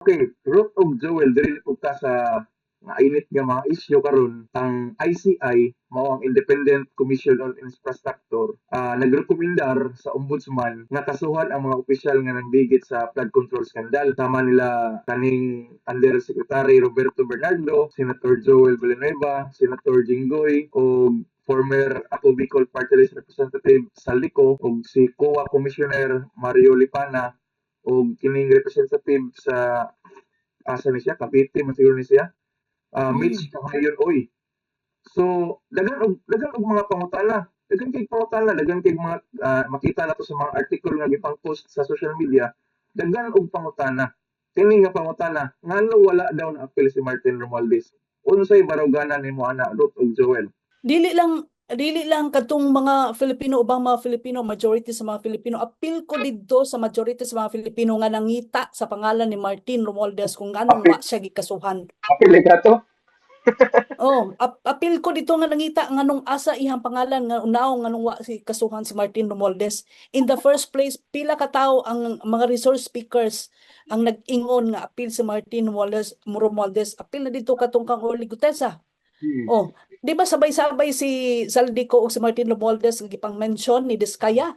Okay, Ruth og Joel, diri pud ta sa nga init nga mga isyu karon. Ang ICI, mao ang Independent Commission on Infrastructure, nagrekomendar sa ombudsman nga kasuhan ang mga opisyal nga nangdigit sa flood control scandal. Sama nila kaning Undersecretary Roberto Bernardo, Senator Joel Villanueva, Senator Jinggoy ug former Ako Bicol Party List Representative Zaldy Co ug si COA Commissioner Mario Lipana ug kining representative sa, asa ni siya, Cavite man siguro ni siya, Mitch Camayon Uy. So daghan og mga pangutana, daghan kay pangutana, daghan kay mga makita nato sa mga artikulo nga gipang-post sa social media, daghan og pangutana. Kini nga pangutana, ngano wala daw na appeal si Martin Romualdez? Unsay baruganan nimo ana, Ruth ug Joel? Dili lang katong mga Filipino, ubang mga Filipino, majority sa mga Filipino, appeal ko didto sa majority sa mga Filipino nga nangita sa pangalan ni Martin Romualdez kung nganong wa siya gikasuhan. Appeal ka to? Oh, appeal ko dito nga nangita nganong asa iyang pangalan, nga unaw nganong wa si kasuhan si Martin Romualdez. In the first place, pila ka tawo ang mga resource speakers ang nag-ingon nga appeal si Martin Romualdez. Appeal na dito katong kang Orly Guteza. Oh, di ba sabay-sabay si Zaldy Co ug si Martin Romualdez nga gipang-mention ni Diskaya?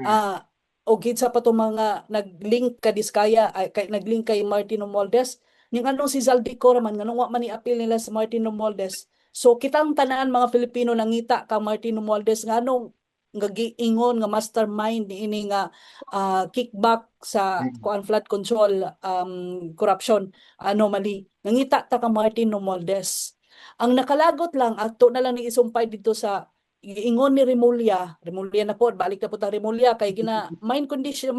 Ah, og kinsa pa to mga nag-link ka Diskaya, ay, kay nag-link kay Martin Romualdez. Ning anong si Zaldy Co raman, nganong wa man ni appeal nila si Martin Romualdez? So kitang tanan mga Filipino nangita ka Martin Romualdez, nganong nga giingon nga mastermind ni ini nga kickback sa kuan, flood control corruption anomaly. Nangita ta ka Martin Romualdez. Ang nakalagot lang, ato na lang ni isumpay dito sa giingon ni Remulla, Remulla na po, balik na po ta Remulla kay gina mind condition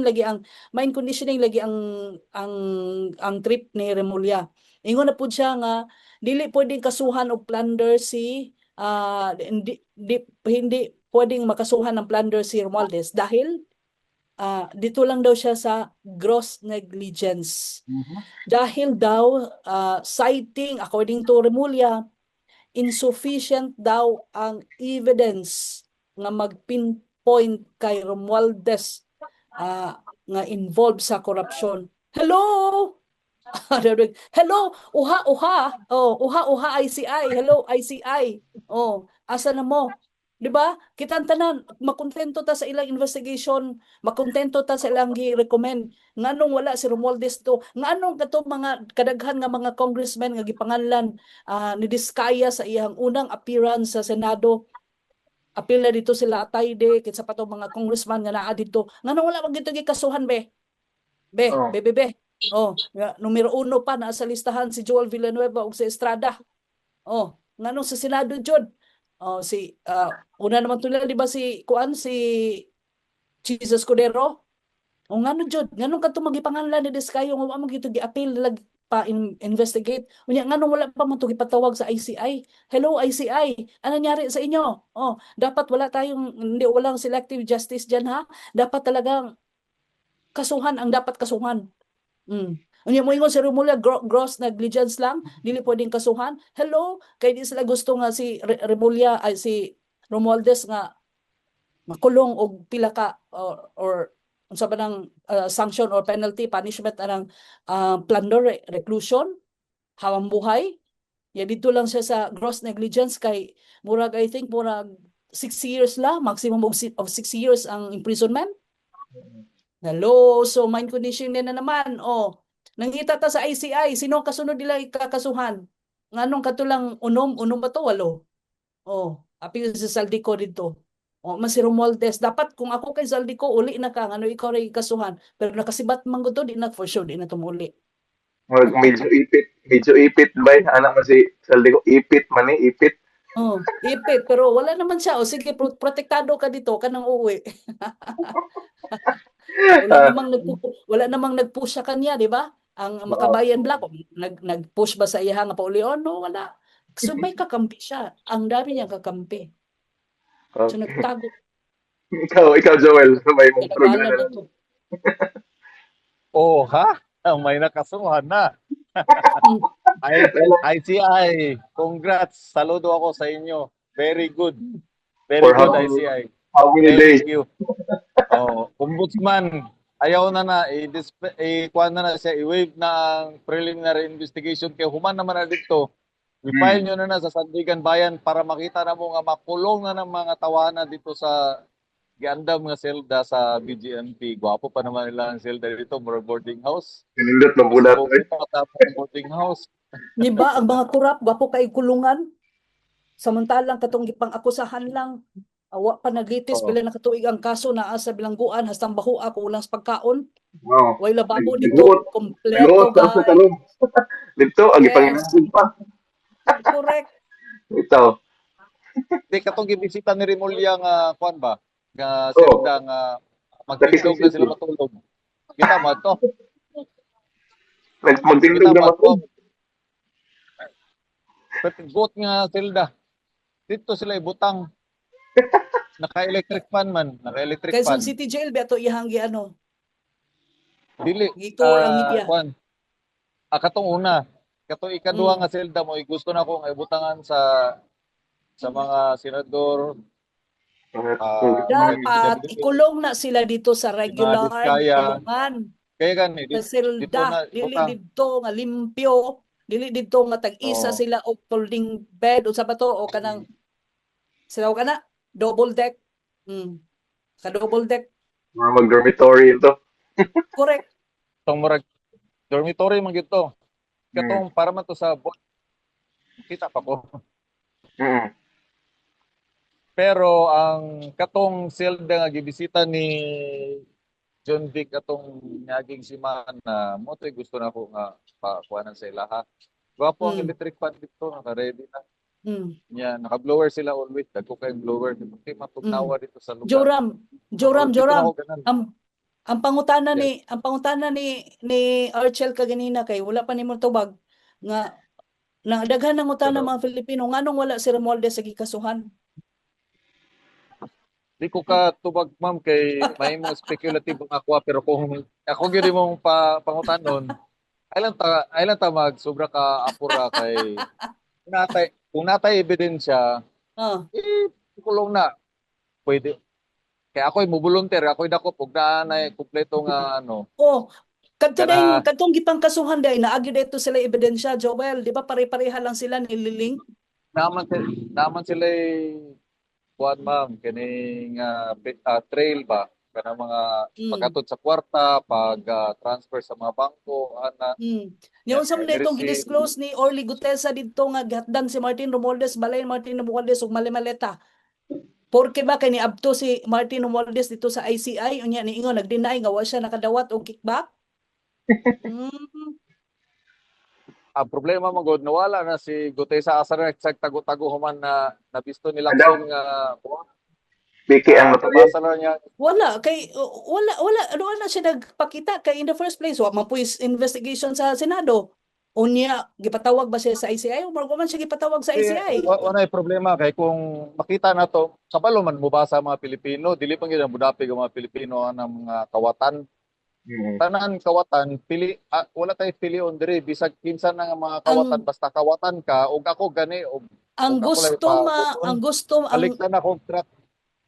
lagi, ang mind conditioning lagi ang trip ni Remulla. Ingon na pud siya nga dili pwedeng kasuhan og plunder si hindi pwedeng makasuhan ng plunder si Romualdez dahil dito lang daw siya sa gross negligence. Dahil daw, citing, according to Remulla, insufficient daw ang evidence nga magpinpoint kay Romualdez nga involved sa corruption. Hello? Hello, uha uha. Oh, uha uha ICI. Hello ICI. Oh, asa na mo? 'Di ba? Kitang tanan makontento ta sa ilang investigation, makontento ta sa ilang gi-recommend. Nganong wala si Romualdez to? Nganong kato mga kadaghan nga mga congressmen nga gipanganlan ni Diskaya sa iyang unang appearance sa Senado? Apil na dito sila Atayde, kinsa pa to mga congressman nga naa dito. Nganong wala man gito gikasuhan, be? Be, be, be, be. Oh, nga, numero uno pa naa sa listahan si Joel Villanueva ug si Estrada. Oh, nganong sa Senado jud? Oh, si una naman to nila, di ba, si kuan, si Chiz Escudero? O ngano jud, nganong kadto magipanganlan ni Diskaya nga wa man gito gi-appeal lag pa investigate. Unya nganong wala pa man to gipatawag sa ICI? Hello ICI, ano nangyari sa inyo? Oh, dapat wala tayong hindi, walang selective justice diyan, ha. Dapat talagang kasuhan ang dapat kasuhan. Unya moingon si Remulla gross negligence lang, dili pwedeng kasuhan. Hello, kay di sila gusto nga si Remulla, ay, si Romualdez nga makulong og pila ka or unsa ba nang sanction or penalty, punishment anang plunder, reclusion hawang buhay. Ya, dito lang siya sa gross negligence kay murag, I think murag 6 years la, maximum of 6 years ang imprisonment. Hello, so mind conditioning na naman. Oh, nangita ta sa ICI, sino ang kasunod nila ikakasuhan? Nganong katulang unom, unom ba to, walo? Oh, apil sa Zaldy Co dito. Oh, mas si Romualdez, dapat kung ako kay Zaldy Co, uli na ka, ngano ikaw ray kasuhan. Pero nakasibat man gud to, di na for sure, di na tumuli. Murag medyo ipit ba? Anak man si Zaldy Co, ipit man ni, ipit. Oh, ipit, pero wala naman siya. O sige, protektado ka dito, ka nang uuwi. Wala namang nag-push sa kanya, di ba? Ang Makabayan Bloc, nag-push ba sa iya nga paulion? No, wala. So may kakampi siya. Ang dami niyang kakampi. So nagtago. Ikaw Joel, may mong Nagbahala programa na to. Oh, ha? May nakasuhan na. ICI, congrats. Saludo ako sa inyo. Very good. Very For good, how ICI. How many days? Thank you. Oh, Ombudsman, Ayaw na na i-kuan na na siya, i-waive na ang preliminary investigation kay human naman na dito. I-file nyo na na sa Sandiganbayan para makita na mo nga makulong na ng mga tawana dito sa giandam nga selda sa BGMP. Gwapo pa naman nila ang selda dito, murag boarding house. Nindot na bulat. Mas okay pa tapos ang boarding house. Di ba ang mga kurap gwapo kay kulungan? Samantalang katong gipang-akusahan lang, awa pa naglitis pila na katuig ang kaso naa sa bilangguan hastang bahua kulang sa pagkaon. Way lababo dito, kompleto Nagluot ka sa guys. talong. Dito, ang gipanginahanglan pa. Correct. Ito. Di katong gibisita ni Remulla nga kuan ba? Nga selda nga magtindog na sila matulog. Kita mo to. Magtindog Kita na mo to. matulog. Pero nga selda. Dito sila ibutang. Naka-electric fan man, naka-electric Quezon fan. City Jail ba to iyang gi ano? Dili Gitour ang media. Kuan. Ah, katong una, katong ikaduha nga selda mo, gusto na akong ibutangan sa mga senador, Dapat mga DPWH. ikulong na sila dito sa regular Diskaya. kulungan. Kaya gani Sa dito, dito selda, na dili ibutang. didto nga limpyo, dili didto nga tag-isa sila og folding bed unsa ba to o kanang sila ka na double deck. Ka double deck. Mga mag-dormitory ito. Correct. Tong murag dormitory man gyud to. Katong para man to sa boat. Kita pa ko. Pero ang katong selda nga gibisita ni John Vic atong niaging semana, mo to'y gusto na ko nga pakuanan sa ilaha. Gwapo ang electric fan dito, naka-ready na. Nya, naka-blower sila always, dagko kayong blower. Di matugnawa dito sa lugar. Joram, Joram, Dito na Joram. ako ganan. Ang pangutana ni ang pangutana ni Archel kaganina kay wala pa nimo tubag nga na daghan ng utana Pero mga Filipino nganong wala si Romualdez sa gikasuhan. Di ko ka tubag, ma'am, kay mahimong speculative ang ako, pero kung ako gyud imong pa pangutanon, ay lang ta mag sobra ka apura kay kung natay ebidensya, eh, kulong na. Pwede. Kaya ako'y mo-volunteer, ako'y dakop og naa nay kumpleto nga ano. Oh, kadto Kana dayong kadtong gipangkasuhan day naagi dito sila ebidensya, Joel, di ba pare-pareha lang sila nililink? Naman sila kuan, ma'am, kining trail ba kana mga pag-atod sa kwarta, pag transfer sa mga bangko ana. Nya unsa man itong Receipt. gi-disclose ni Orly Guteza didto nga gihatdan si Martin Romualdez, balay Martin Romualdez og mali-maleta. Porke ba kay niabto si Martin Romualdez dito sa ICI unya niingon nag-deny nga wa siya nakadawat og kickback? Ang problema man gud, nawala na si Guteza, asa na tago-tago human na nabisto nila Adaw. nga Biki ang matayo. nabasa na niya. Wala kay wala wala ano na siya nagpakita kay in the first place wa man po is investigation sa Senado. Unya gipatawag ba siya sa ICI o man siya gipatawag sa ICI? Wala problema kay kung makita na to, kabalo man mubasa ang mga Pilipino, dili pa gyud ang budapig ang mga Pilipino ang mga kawatan. Tanan kawatan, pili wala tay pilion diri bisag kinsa na nga mga kawatan, basta kawatan ka og ako gani og Ang og ako lay gusto pa ma ang gusto ang baliktan akong truck.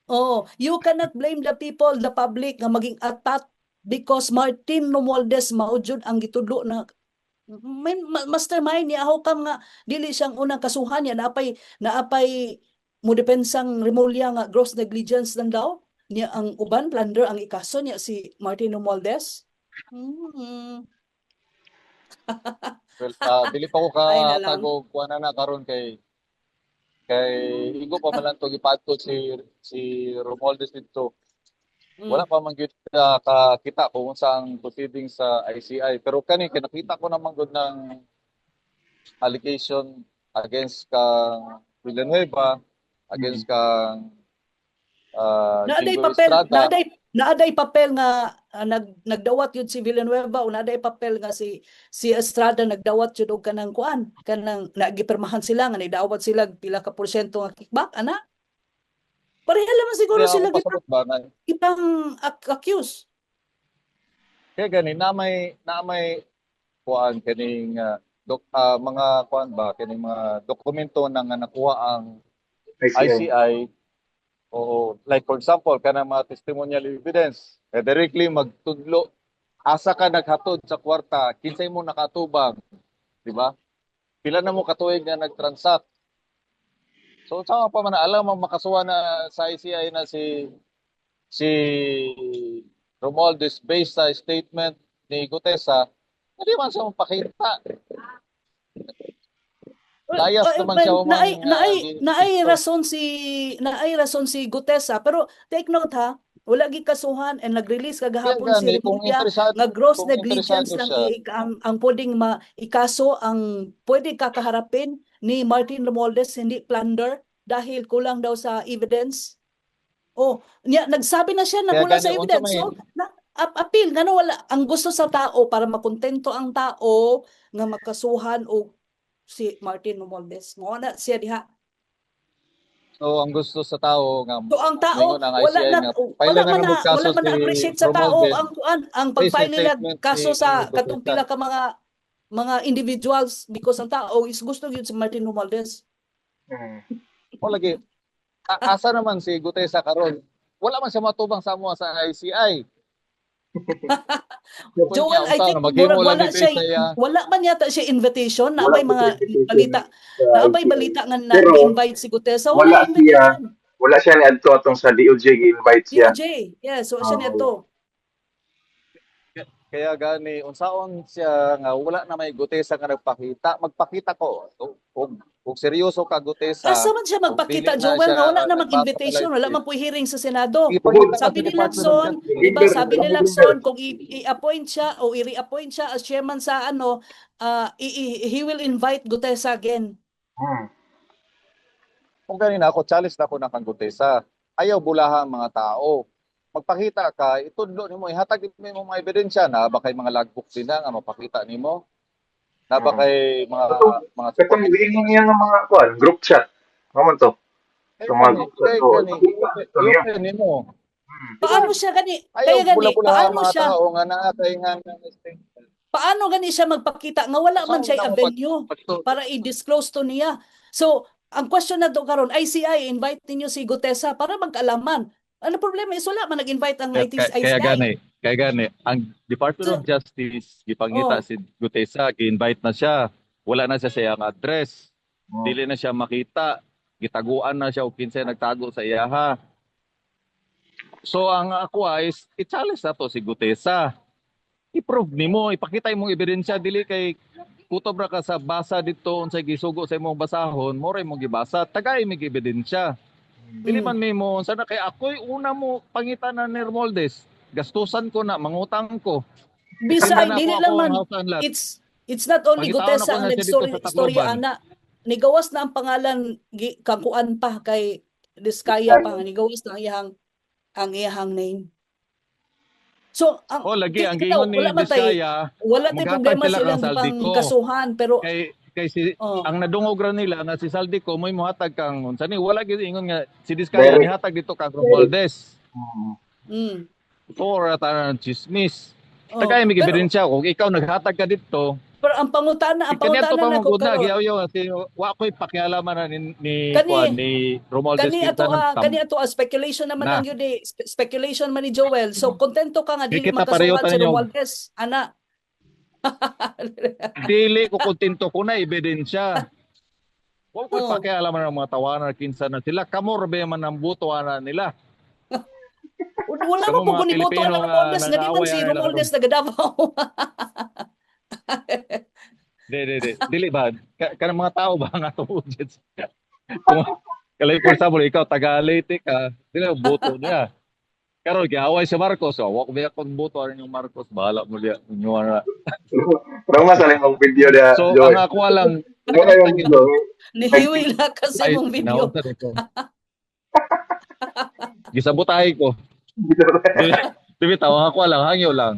Oh, you cannot blame the people, the public nga maging atat because Martin Romualdez mao jud ang gitudlo na may mastermind niya. How come nga dili siyang unang kasuhan niya? Naapay mo depensang Remulla nga gross negligence lang daw niya, ang uban plunder ang ikaso niya si Martin Romualdez. Well, dili pa ko Ay na lang. katagog kuan na na karon kay igo pa man lang to gipadto si si Romualdez didto. Wala pa man gyud kakita kung unsa ang proceeding sa ICI, pero kani kay nakita ko naman gud ng allegation against kang Villanueva, against kang Naaday Jinggoy papel, Estrada. Naaday papel nga nagdawat yun si Villanueva o naaday papel nga si si Estrada nagdawat yun og kanang kuan, kanang nagipirmahan sila nga nidawat sila pila ka porsyento nga kickback ana. Pareha naman siguro Kaya sila ako pasabot ba na ibang accuse. Kaya gani na may kuan kining mga kuan ba kining mga dokumento na nga nakuha ang ICI. ICI. Oo, like for example kanang mga testimonial evidence. Eh, directly magtudlo asa ka naghatod sa kwarta, kinsay mo nakatubang, di ba? Pila na mo katuig nga nag-transact. So sama pa man alam ang makasuha na sa ICI na si si Romualdez based sa statement ni Guteza, hindi man siya mapakita. Layas naman siya Well, naay humang, naay naay dito. rason si Guteza, pero take note ha, wala gikasuhan and nag-release Kaya kagahapon si gani, kung Remulla interesado, nga gross kung negligence interesado lang siya, ang pwedeng ikaso, ang pwede kakaharapin ni Martin Romualdez, hindi plunder dahil kulang daw sa evidence. Oh, niya nagsabi na siya na Kaya kulang sa gani, unsa evidence. may So, na, appeal ngano wala ang gusto sa tao para makontento ang tao nga makasuhan og si Martin Romualdez. Mao na siya diha. So ang gusto sa tao nga So ang tao moingon ang wala ICI na nga wala file na man na na kaso wala man si na appreciate sa tao Romualdez ang kuan ang based sa pag-file nila statement kaso ni sa katong Guteza. pila ka mga individuals because ang tao is gusto gyud si Martin Romualdez. O lagi asa naman si Guteza karon? Wala man siya matubang sa amo sa ICI. Joel, I think maghimo murag lang wala ni siya siya. wala man yata siya invitation na Wala may mga siya invitation balita sa na may ICI. balita nga na Pero invite si Guteza, wala wala siya invitation. Wala siya niadto atong sa DOJ gi-invite siya. DOJ. Yes, so siya Oo. niadto. Kaya gani unsaon siya nga wala na may Guteza nga nagpakita, magpakita ko og seryoso ka Guteza. Asa man siya Og magpakita, dili na Joel, siya nga wala namang nagpasa invitation, wala man po hearing sa Senado. Ipakita ka Sabi sa ni Department of Lacson, Justice. di ba, sabi ni November. Lacson, kung i-appoint siya o i-reappoint siya as chairman sa ano, he will invite Guteza again. Kung ganina ako, challenge na ako na kang Guteza. Ayaw bulaha ang mga tao. Magpakita ka, itudlo nimo, ihatag nimo mga ebidensya na ba kay mga logbook din na nga mapakita nimo? Na ba kay mga mga Katong giingon niya nga mga kuan, group chat. Mao man to. Kay Sa mga gani, group chat kay ko. gani, Ipakita to niya. i-open nimo. Paano siya gani? Ayaw Kaya gani, bula-bulaha ang paano mga siya, tao nga naa kay nga nga statement. paano gani siya magpakita nga wala man Saan siya na mo avenue para i-disclose to niya. So, ang question na to karon, ICI, invite ninyo si Guteza para magkaalaman. Ano problema is wala man nag-invite ang Kaya, IT, kaya, kaya ICI. gani, ang Department So, of Justice gipangita oh, si Guteza, gi-invite na siya. Wala na siya sa iyang address. Dili na siya makita. Gitaguan na siya og kinsay nagtago sa iyaha. So ang ako is i-challenge na to si Guteza. I-prove nimo, ipakita imong ebidensya dili kay kutob ra ka sa basa dito unsay gisugo sa imong basahon, mo ra imong gibasa, tagay mig ebidensya. Dili man may mo sana kay ako'y una mo pangita na ni Romualdez. Gastusan ko na, mangutang ko. Bisay, Senda na dili ako lang ako man, ang house and lot. it's not only Pangitaon Guteza ako ang na siya dito nag-story sa storya Tacloban. ana. Nigawas na ang pangalan kangkuan pa kay Diskaya pa nga nigawas na ang iyahang name. So ang Oh, lagi ang kita giingon ni wala man tay Diskaya, wala tay mughatag problema sila kang silang Zaldy Co. pangkasuhan pero Kay kay si oh, ang nadungog ra nila nga si Zaldy Co mo'y mohatag kang unsa ni wala gyud ingon nga si Diskaya Direct. nihatag dito kang Romualdez. For tanan chismis. Oh. Tagay may Pero ebidensya kung ikaw naghatag ka dito, pero ang kaniadto pangutana pa nako man gud na karon giyaw si wa ko'y pakialaman na ni kani kuan ni Romualdez kani kinsa ato ah, nagtam. kani ato ah, speculation naman Na. lang yun eh. Speculation man ni Joel. So kontento ka nga Di dili kita pareho makasuhan si tayo. Romualdez ana. Dili ko kontento ko na ebidensya. Wa ko'y Oh. pakialaman ng mga tawanan kinsa na sila. Kamo ra ba man ang buto ana nila. Wala Kamo man po mga kung iboto Pilipino ang nga Romualdez nga di man nag-aaway si ana nila Romualdez karon. taga Davao. Di, di, di. Dili ba? Kanang mga tao ba nga tungod? Kung kalay, for example, ikaw taga Leyte ka, dili ang boto niya. Karon giaway si Marcos, so wa ko biya kung boto ani yung Marcos, bahala mo diya inyo ana. Pero nga sa imong video dia, So Joel. ang ako lang Ano na yung video? Nihiwi na kasi ay mong video. naunsa ko. Gisabotahe ko. Di, di bitaw, ang ako lang hangyo lang.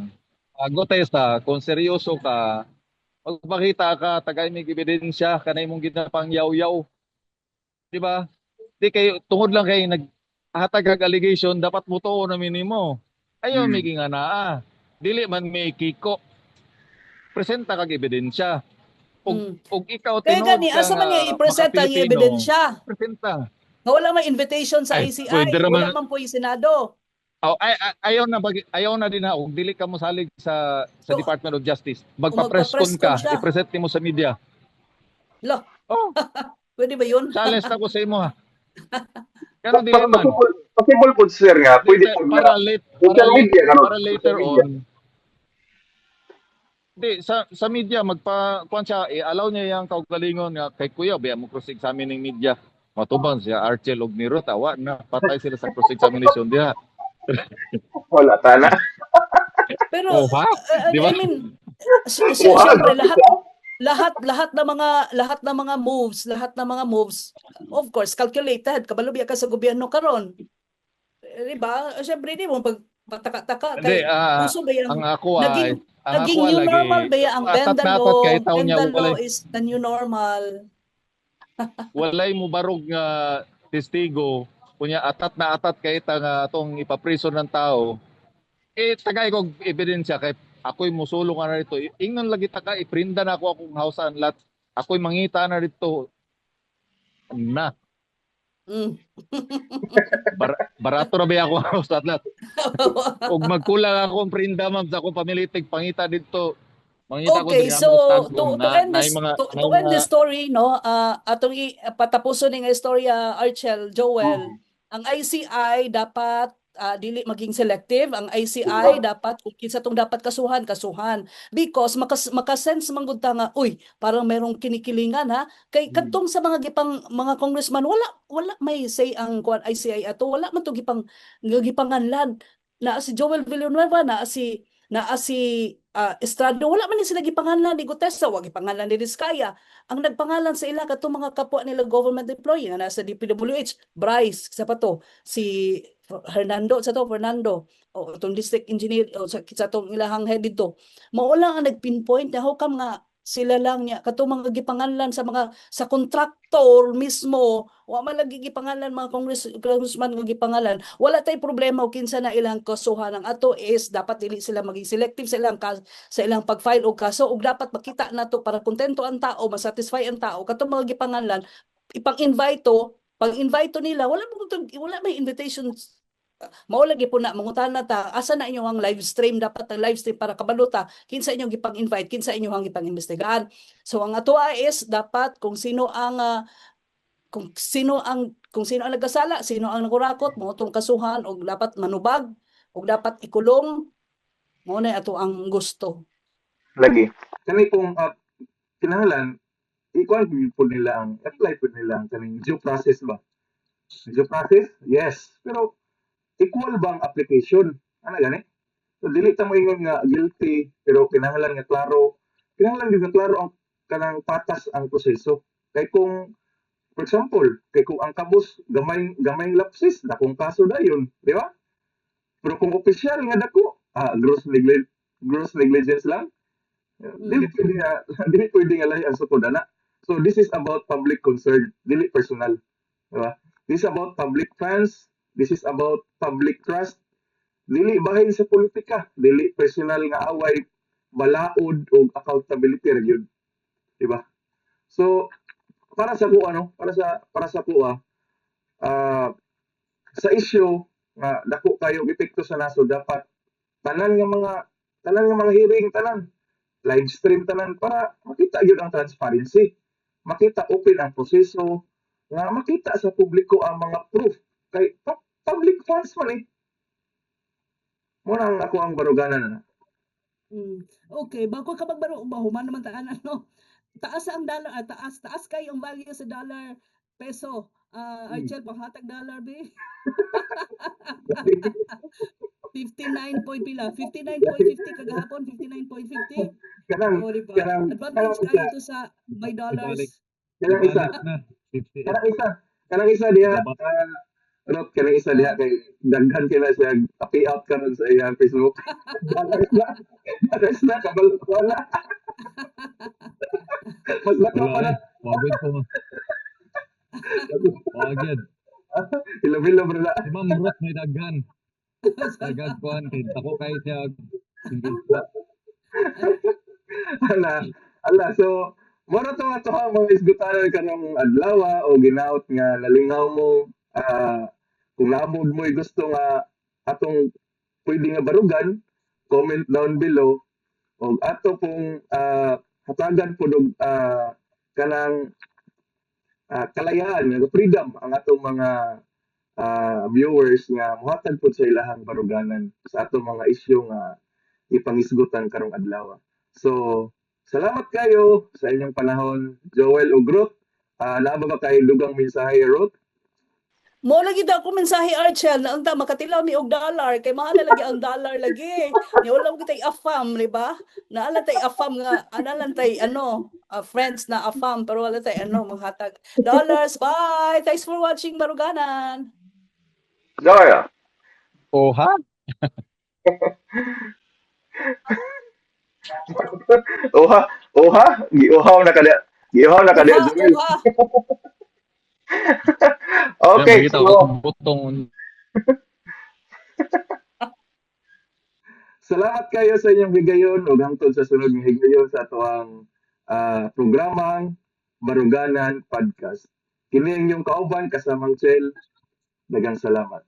Guteza, kung seryoso ka, magpakita ka, tagay may ebidensya, kanay mong ginapangyaw-yaw. Di ba? Di kay tungod lang kay naghatag kag allegation, dapat mo tuo na minimo. Ayaw may nga naa. Dili man may kiko. Presenta kag ebidensya. Ug ug ikaw Kaya tinuod gani ka asa man nga niya i-present ang maka-Pilipino, ebidensya? presenta. Nga wala may invitation sa Ay, ICI, pwede wala naman man po yung Senado. Oh, ay, ayaw na bag, ayaw na din ha, kung dili ka mo salig sa So, Department of Justice. Magpa-press con magpa-press con ka, siya. I-present nimo sa media. Lo, Oh, pwede ba yun? Challenge na ko sa imo ha. Pero dili man. Possible, possible po, sir, nga pwede po Para na late para social late, media karon. Para later Social media. On. Di sa media magpa kuan siya, i-allow niya yang kaugalingon nga kay kuya biya mo cross examining media. Matubang siya Archel og Nero tawa na patay sila sa cross examination diha. Wala tana. Pero Oh, ha? Di ba? I mean, siyempre lahat lahat lahat ng mga lahat ng mga moves, of course calculated. Kabalo biya ka sa gobyerno karon. Eh, di ba? Siyempre di mo pag pataka-taka Hindi, kay uso ba yung ang ako ay ang naging ako new lagi normal ba ya ang atat benda na atat law? kay taon niya Benda law walay is the new normal. Walay mo barog nga testigo kunya atat na atat kay ta nga atong ipaprison ng tao, eh tagay kog ebidensya kay ako'y musulong na rito. Ingnon lagi ta ka iprinda na ako akong house and lot, ako'y mangita na rito na. Barato ra ba ako house and lot ug magkulang akong prinda, ma'am, sa akong pamilitig pangita didto, mangita ko Okay, diri so among stagong to na end naay this mga to, naay to end mga the story, no, atong patapuson ni nga istorya, Archel, Joel, ang ICI dapat dili maging selective, ang ICI dapat kung kinsa tong dapat kasuhan, kasuhan, because makasense man gud ta nga, uy, parang merong kinikilingan ha, kay kadtong sa mga gipang mga congressman, wala wala may say ang kuan ICI ato, wala man to gipanganlan na si Joel Villanueva, na si Estrada, wala man ni sila gipanganlan ni Guteza, wa gipanganlan ni Diskaya. Ang nagpangalan sa ila katong mga kapwa nila government employee nga nasa DPWH, Bryce, sa pa to, si Hernando, sa to Fernando, o itong district engineer o sa tong ilahang head dito. Mao lang ang nagpinpoint na how come nga sila lang niya katong mga gipanganlan sa mga sa kontraktor mismo, wa man lagi gipangalan mga congressman nga gipangalan. Wala tay problema og kinsa na ilang kasuhan. Ang ato is dapat dili sila maging selective sa ilang pag-file og kaso ug dapat makita nato para kontento ang tao, masatisfy ang tao, katong mga gipangalan ipang-invite to, pag-invite to nila, wala mo wala may invitations. Mao lagi po na mangutana ta, asa na inyo ang live stream? Dapat ang live stream para kabalo ta kinsa inyong gipang-invite, kinsa inyong gipang-imbestigahan. So ang atoa is dapat kung sino ang nagkasala, sino ang nakurakot, mo tong kasuhan og dapat manubag og dapat ikulong. Mao na ato ang gusto. Lagi. Kani kung kinahanglan ikuan po nila ang apply po nila ang kaning due process ba? Due process? Yes. Pero equal ba ang application? Ano gani? So dili ta moingon nga guilty pero kinahanglan nga klaro. Kinahanglan gyud nga klaro ang kanang patas ang proseso. Kay kung, for example, kay kung ang kabus gamay gamay lapsis, dakong kaso dayon, di ba? Pero kung opisyal nga dako, gross negligence lang, dili pwede nga lahi ang sukod ana. So this is about public concern, dili personal. Di ba? This is about public funds, this is about public trust. Dili bahin sa politika, dili personal nga away, balaod o accountability ra gyud. Di ba? So para sa ko ano, para sa ko sa issue nga dako kayo epekto sa nasod, dapat tanan nga mga hearing, tanan live stream tanan para makita gyud ang transparency, makita open ang proseso, nga makita sa publiko ang mga proof kay public funds man eh. Mo na ang ako ang baruganan na. Okay, bago ka magbaro, human naman taan ano. Taas ang dollar, taas taas kayo ang value sa dollar peso. Archel, panghatag dollar be. 59 point pila? 59.50 kagahapon, 59.50. Kanang Oh, di ba? kanang Advantage kanang isa kayo to sa by dollars. Kanang isa Ibalik na. 58. kanang isa diha Baba. Rot, kanang isa diha kay daghan kay na siya payout karon sa iyang Facebook. Dollars na. Dollars na kabalo wala. Mas lakaw Wala pa na. eh. Wagod po. Wagod. Hilom-hilom ra na. Si Ma'am Ruth may daghan. Daghan kuan kay dako kay siya. Sige. Ala, ala, so moro to nga to ang mga isgutanan karong adlaw o ginaot nga nalingaw mo, kung naamod mo'y gusto nga atong pwede nga barugan, comment down below og ato pong hatagan po og kanang kalayaan nga freedom ang atong mga viewers nga mohatag pud sa ilahang baruganan sa atong mga isyu nga ipangisgutan karong adlaw. So, salamat kayo sa inyong panahon, Joel ug Ruth. Naa ba kay dugang mensahe, Ruth? Mo lagi daw ako mensahe, Archel, na unta makatilaw mi og dollar kay mahal na lagi ang dollar lagi. Ni wala mo kitay afam, di ba? Naala tay afam nga ana lang tay ano, friends na afam pero wala tay ano manghatag. Dollars, bye. Thanks for watching, Baruganan. Joel. Oha. Oha, oha, giuhaw na kada. Giuhaw na kada, Uha, Joel. uha. Okay, Makita so ko butong. Salamat kayo sa inyong higayon ug hangtod sa sunod nga higayon sa atoang programang Baruganan Podcast. Kini ang inyong kauban kasamang Chel. Daghang salamat.